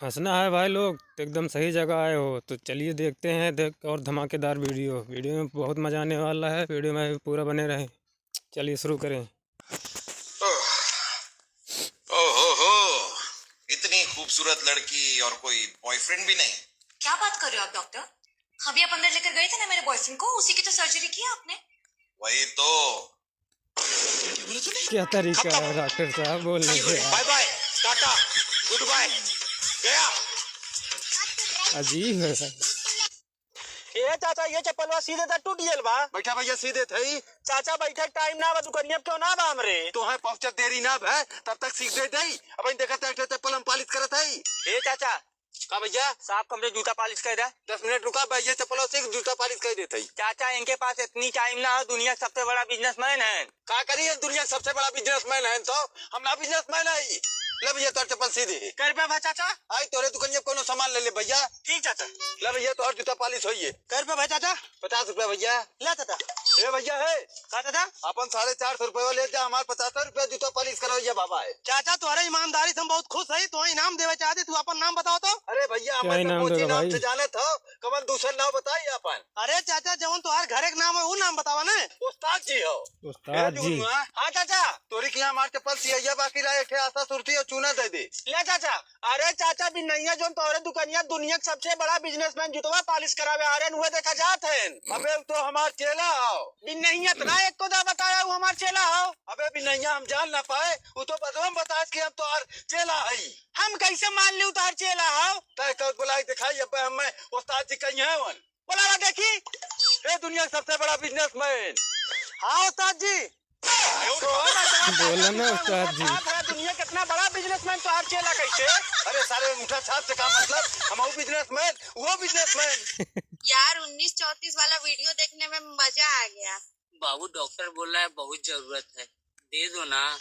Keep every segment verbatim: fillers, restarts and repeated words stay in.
हंसना है भाई लोग, तो एकदम सही जगह आए हो। तो चलिए देखते हैं देख और धमाकेदार वीडियो। वीडियो में बहुत मजा आने वाला है, वीडियो में पूरा बने रहें। चलिए शुरू करें। ओह, ओहो हो, इतनी खूबसूरत लड़की और कोई बॉयफ्रेंड भी नहीं। क्या बात कर रहे हो आप डॉक्टर? अभी आप अंदर लेकर गए थे ना मेरे बॉयफ्रेंड को, उसी की तो सर्जरी की है आपने। वही तो। क्या तरीका है डॉक्टर साहब बोलने का? Bye bye, tata, good bye, गया। अजीब है। ए चाचा, ये चप्पलवा सीधे त टूट गइल बा। बैठा भैया, सीधे थई। चाचा, बैठे टाइम ना बा, दुकनिया पे क्यों ना बा हमरे? तोहे पहुँचत देरी ना भे, तब तक सीख दे देई। अब देखत है, चप्पल हम पालिश करत हई। ए चाचा, का भैया? साफ कमरे जूता पालिश कर दे। दस मिनट रुका भैया, चप्पल और सीख, जूता पालिश कर देत हई। चाचा, इनके पास इतनी टाइम ना हो, दुनिया के सबसे बड़ा बिजनेसमैन है। का करी, ये दुनिया के सबसे बड़ा बिजनेसमैन है तो हम ना बिजनेसमैन हई। ले भैया, तोर चप्पल सीधे। कै रुपया भा चाचा? आई तोरे दुकनिया कोनो सामान ले ले भैया। ठीक चाचा। ले भैया, तोर जूता पालिश होइए। कै रुपया भा चाचा? पचास रुपया भैया। ले चाचा। ए भैया है। का चाचा? अपन साढ़े चार सौ रुपया ले जा, हमार पचास रुपया जूता पालिश करवइया बाबा है। चाचा, तोहरे ईमानदारी से हम बहुत खुश हई, तोहे इनाम देवे चाहते, तू अपन नाम बताओ तो। अरे भैया, क्या हमार इनाम तो देगा नाम भाई? से जानत हो, कवन दूसर नाम बताई अपन? अरे चाचा, जवन तोहार घरे के नाम है, उ नाम बतावा ना। उस्ताद जी हो। उस्ताद ए जी। जुगनुआ। हाँ चाचा। तोरी के यहाँ हमार चप्पल सियइया बाकी रहा, एक ठे आशा सुरती और चूना दे दे। ले चाचा। अरे चाचा, बिन्नैया जोन तोहरे दुकनिया दुनिया के सबसे बड़ा बिजनेसमैन जूतवा पालिश करावे आ रहे हैं, उहे देखा जात हैं। अबे, उ तो हमार चेला हो। बिन्नैया इतना एक को दा बताया, उ हमार चेला हो। अबे बिन्नैया, हम जान ना पाए, उ तो बदवा में बतास कि हम तोहार चेला हई। हम कैसे मान ली तोहार चेला हो? तय कर बुलाई दिखाई, अबे हमें उस्ताद जी कहीं हैं वन। बोलावा देखी। ए दुनिया के सबसे बड़ा बिजनेसमैन। हाँ उस्ताद जी। बोला ना उस्ताद जी। हाँ, दुनिया कितना बड़ा बिजनेसमैन तोहार चेला कैसे? अरे सारे अंगूठा छाप से का मतलब? हम वो बिजनेसमैन, वो बिजनेसमैन। यार, उन्नीस चौंतीस वाला वीडियो देखने में मजा आ गया। बाबू डॉक्टर बोल रहा है बहुत जरूरत है, दे दो ना।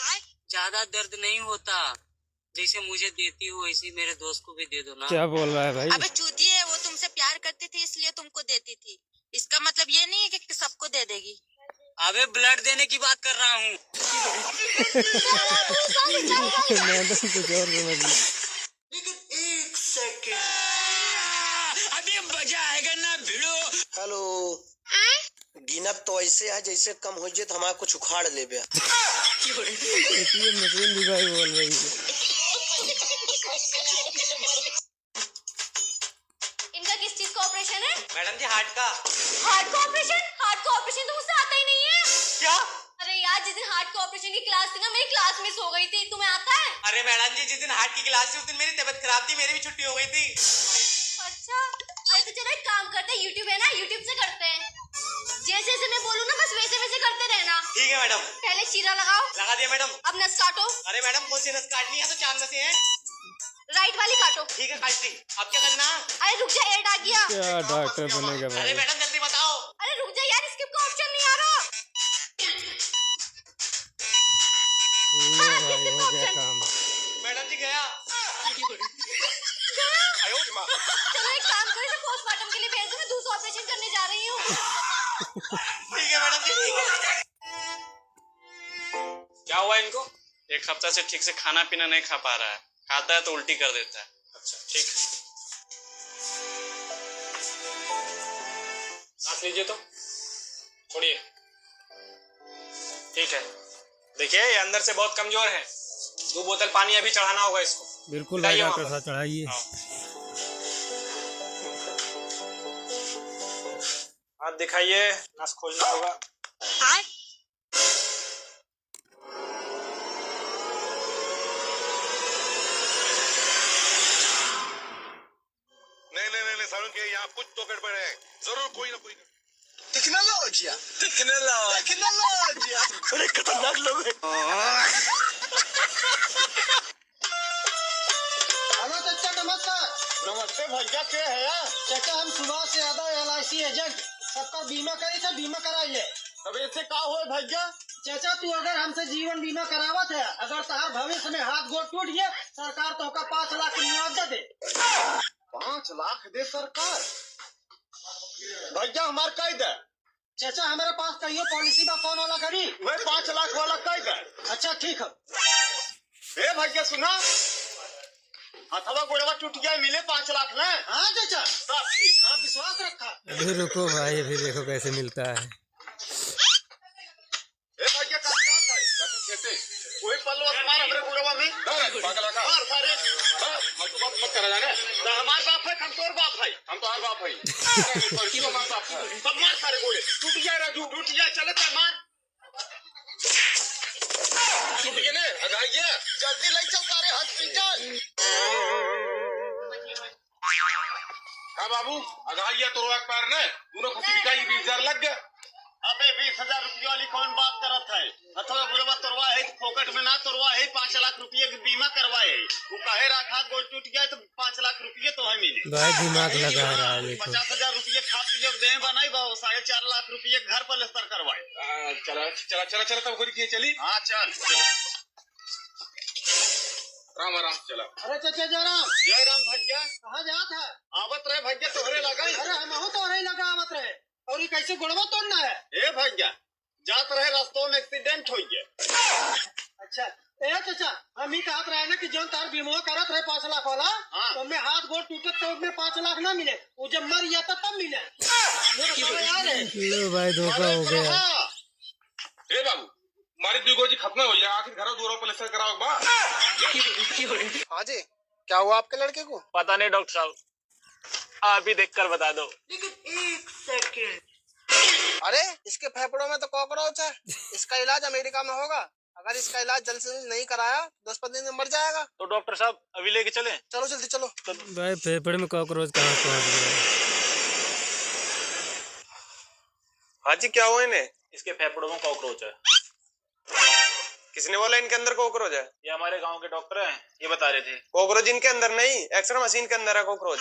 ज्यादा दर्द नहीं होता, जैसे मुझे देती हो वैसे ही मेरे दोस्त को भी दे दो ना। क्या बोल रहा है भाई? अबे चूतिए, वो तुमसे प्यार करती थी इसलिए तुमको देती थी, इसका मतलब ये नहीं है कि सबको दे देगी। अबे ब्लड देने की बात कर रहा हूँ। मैं तो कुछ और समझ गया। लेकिन एक सेकंड। अभी मजा आएगा ना भिड़ो। हेलो। गिनत तो ऐसे है जैसे कम हो जाए तो हमारा कुछ उखाड़ लेबे। एटीएम मशीन भी भाई बोल रही है। इनका किस चीज का ऑपरेशन है? मैडम जी, हार्ट का। हार्ट का ऑपरेशन? हार्ट का ऑपरेशन तो मुझसे आता ही नहीं है। क्या? अरे यार, जिस दिन हार्ट के ऑपरेशन की क्लास थी ना, मेरी क्लास मिस हो गई थी। तुम्हें आता है? अरे मैडम जी, जिस दिन हार्ट की क्लास थी, उस दिन मेरी तबीयत खराब थी, मेरी भी छुट्टी हो गई थी। अच्छा, अरे तो चलो एक काम करते हैं, YouTube है ना, YouTube से करते हैं। जैसे जैसे मैं बोलूँ ना, बस वैसे वैसे करते रहना। ठीक है मैडम। पहले चीरा लगाओ। लगा दिया मैडम। अब नस काटो। अरे मैडम, कौन सी नस काटनी है, तो चार नसें हैं। राइट वाली काटो। ठीक है, काट दी। अब क्या करना? अरे रुक जा, एड आ गया। क्या डॉक्टर बनेगा भाई? अरे मैडम, जल्दी बताओ। अरे रुक जा यार, स्किप का ऑप्शन नहीं आ रहा। लो हाँ, भाई, हो गया काम। मैडम जी, गया। गया? चलो, एक काम करो, इसे पोस्टमार्टम के लिए भेज दो, मैं दूसरा ऑपरेशन करने जा रही हूँ। ठीक है मैडम जी, ठीक है। क्या हुआ इनको? एक हफ्ता से ठीक से खाना पीना नहीं खा पा रहा है, खाता है तो उल्टी कर देता है। अच्छा, ठीक है। सांस लीजिए तो, छोड़िए। ठीक है, देखिए, ये अंदर से बहुत कमजोर है। दो बोतल पानी अभी चढ़ाना होगा इसको। बिल्कुल भाई, जाइए वहाँ डॉक्टर पर। साहब, चढ़ाइए। हाँ। हाथ दिखाइए, नस खोलना होगा। नहीं, नहीं, नहीं, नहीं, सारुण के यहाँ कुछ तो गड़बड़ है। जरूर कोई ना कोई। टेक्नोलॉजिया। टेक्नोलॉजिया। टेक्नोलॉजिया। बड़े खतरनाक लोग हैं। हेलो चाचा, नमस्कार। नमस्ते भैया, के है यार? चाचा, हम सुभाष यादव, एलआईसी एजेंट। सबका बीमा करी थे, बीमा कराइए। अब ऐसे का होए भैया? चाचा, तू अगर हमसे जीवन बीमा करावत है, अगर तहार भविष्य में हाथ गोड़ टूट गया, सरकार तोहका पाँच लाख मुआवजा दे। पाँच लाख दे सरकार? भैया, हमार कह दे। चाचा, हमारे पास कहियो पॉलिसी बा, कौन वाला करी? वही पाँच लाख वाला कह दे। अच्छा, ठीक है। ए भैया, सुना, हथवा गोड़वा टूट गया, मिले पाँच लाख ना? हाँ चाचा। सब ठीक। हाँ, विश्वास रखा। अभी रुको भाई, अभी देखो कैसे मिलता है। ए भैया, कहाँ जात है? जाती खेते। वही पल्लो मार हमरे गोड़वा में। ए, पागल है का? मार सारे। ए, मत, मत, मत करा जाने। तो हमार बाप है, हम तोर बाप है। हम तोहार बाप है। परसों हमार बाप है। तब मार सारे गोड़े। टूट गया राजू, टूट गया, चले तो मार। छूट गए ने, अघाइया। जल्दी ले चल सारे hospital। का बाबू, अघाइया तोरवा के पैर ने, दोनों खुशी बिकाई, बीस हजार लग गया। अबे बीस हजार रुपये वाली कौन बात करत है? हथवा गोड़वा तोरवा है तो फोकट में ना तोरवा है, पाँच लाख रुपये के बीमा करवाए है। वो कहे रहा था गोड़ टूट गया तो पाँच लाख रुपये तो है मिले। भाई दिमाग लगा रहा है, देखो। पचास हजार रुपये खा पिए दे बनाई बा, साढ़े चार लाख रुपये घर पलस्तर करवाए। आ, चला, चला, चला, चला, तब करी के चली। हाँ, चल। राम राम, चला। अरे चाचा जय राम। जय राम भैया। कहाँ जात है? आवत रहे भैया तोहरे लगा। अरे हमहू तोहरे लगा आवत रहे। और ये कैसे गोड़वा तोड़ना है? ए भैया, जात रहे रस्तों में accident हो गया। अच्छा, ए चाचा, हम ही कहत रहे ना कि जौन तार बीमा करत रहे पाँच लाख वाला, हाँ। तो में हाथ गोड़ टूटत तो में पाँच लाख ना मिले, वो जब मर गया था तब मिले। मेरे को याद है। लो भाई, धोखा हो गया। हाँ। ए बाबू, मारी दुई गोजी खत्म हो गया, आखिर घर दूर पलस्तर कराओ बा। हाँ जी, क्या हुआ आपके लड़के को? पता नहीं डॉक्टर साहब, आप ही देख कर बता दो। लेकिन एक सेकंड। अरे, इसके फेफड़ों में तो कॉकरोच है। इसका इलाज अमेरिका में होगा। अगर इसका इलाज जल्द से जल्द नहीं कराया, दस पन्द्रह दिन में मर जाएगा। तो डॉक्टर साहब, अभी लेके चलें? चलो जल्दी चलो। भाई, फेफड़े में कॉकरोच कहाँ पहुँच गया? हाँ जी, क्या हुआ इन्हें? इसके फेफड़ों में कॉकरोच है। किसने बोला इनके अंदर कॉकरोच है? ये हमारे गांव के डॉक्टर हैं, ये बता रहे थे। कॉकरोच इनके अंदर नहीं, एक्सरे मशीन के अंदर है कॉकरोच।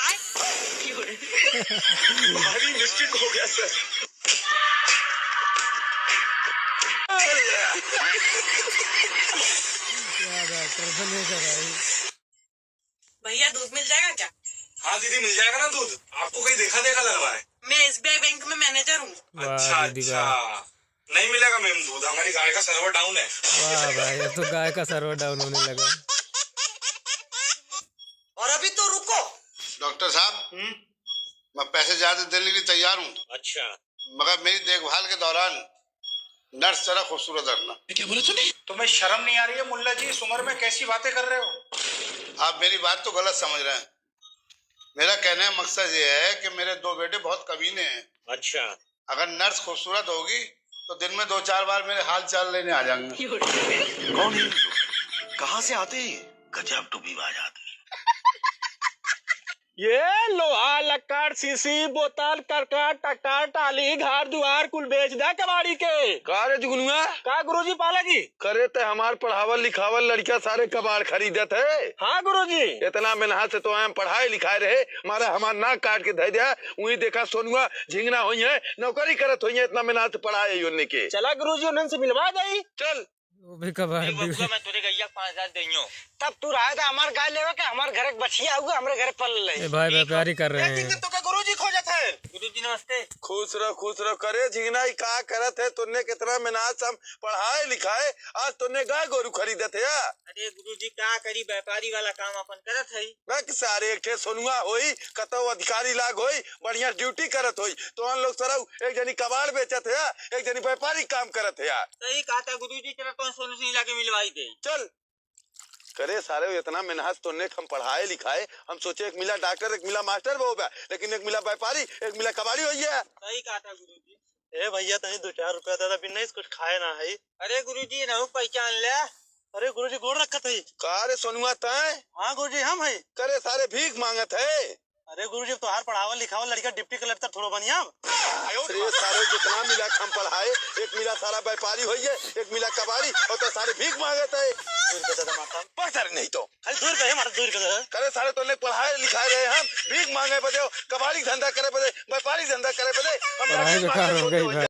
भारी मिस्टेक हो गया सर। क्या डॉक्टर बनेगा भाई? भैया, दूध मिल जाएगा क्या? हाँ दीदी, मिल जाएगा ना दूध। आपको कहीं देखा देखा लग रहा है। मैं एसबीआई बैंक में मैनेजर हूँ। वाह अच्छा, दीदी, अच्छा। वाह। नहीं मिलेगा मैम दूध, हमारी गाय का सर्वर डाउन है। वाह भाई, अब तो गाय का सर्वर डाउन होने लगा। और अभी तो रुको। डॉक्टर साहब, हम्म? मैं पैसे ज्यादा देने के लिए तैयार हूँ। अच्छा। मगर मेरी देखभाल के दौरान नर्स जरा खूबसूरत रखना। ये क्या बोला तूने? तुम्हें शर्म नहीं आ रही है मुल्ला जी, इस उम्र में कैसी बातें कर रहे हो? आप मेरी बात तो गलत समझ रहे हैं। मेरा कहने का मकसद ये है कि मेरे दो बेटे बहुत कमीने हैं। अच्छा। अगर नर्स खूबसूरत होगी तो दिन में दो चार बार मेरे हाल चाल लेने आ जाएंगे। कौन है ये लोग? कहाँ से आते हैं ये? गजब टोपीबाज आदमी। ये लोहा, लक्कड़, शीशी, बोतल, करकट, ट्रैक्टर, टाली, घर दुआर कुल बेच दे कबाड़ी के। का रे जुगनुआ? का गुरुजी पाला जी? करे ते हमार पढ़ावल लिखावल लड़का सारे कबाड़ खरीदत है। हाँ गुरुजी। इतना मेहनत से तो हम पढ़ाए लिखाए रहे, मारा हमार नाक काट के धर दिया। उही देखा सोनुआ झिंगना होइहैं, नौकरी करत होइहैं, इतना मेहनत से पढ़ाए उन्हीं के। चला गुरुजी, उन्हन से मिलवा दई। चल। वो भी कबाड़ नहीं बबुआ, मैं तोरे गैया के पाँच हजार देइयो। तब तू रहा था हमार गाय लेवे के, हमार घर के बछिया हुआ, हमरे घर पल ले। ए भाई, व्यापारी कर रहे हैं। तो का गुरुजी खोजत है। गुरुजी नमस्ते। खुश रहो, खुश रहो। करे झिंगना, ई का करत है? तोने कितना मेहनत से हम पढ़ाए लिखाए, आज तोने गाय गोरू खरीदत है या? अरे गुरुजी, का करी, व्यापारी वाला काम अपन करत है। बक सारे, एक ठे सोनुआ होई, कतौ अधिकारी लाग होई, बढ़िया ड्यूटी करत होई, तो हम लोग सरऊ एक जनी कबाड़ बेचत है, एक जनी व्यापारी काम करत है। सही कहा था गुरुजी, चला तो सोनू सिंह लागे मिलवाई दे। चल। करे सारे, इतना मेहनत से तोने हम पढ़ाए लिखाए, हम सोचे एक मिला डॉक्टर, एक मिला मास्टर बा, लेकिन एक मिला व्यापारी, एक मिला कबाड़ी होइहै। सही कहा था गुरुजी। ए भैया, तनी दो चार रुपया दे दा, बिन नहीं कुछ खाए ना है। अरे गुरुजी, इनहू पहचान ले। अरे गुरुजी, गोड़ रखत है। का रे सोनुआ तैं? हाँ गुरुजी, हम है। करे सारे भीख मांगत है। अरे गुरुजी, तोहार पढ़ावल लिखावल लड़का डिप्टी कलेक्टर थोड़ो बनिया। अरे सारे, जितना मिला हम पढ़ाए, एक मिला सारा व्यापारी होइहै, एक मिला कबाड़ी, और तो सारे भीख मांगत है। दूर कर दे माता। पढ़ सारे नहीं तो। खाली दूर कर, हमारा दूर कर दे। करे सारे, तोने पढ़ाए लिखाए रहे हम, भीख मांगे बदे, कबाड़ी धंधा करे बदे, व्यापारी धंधा करे बदे, हम पढ़ाई बेकार हो गई भाई।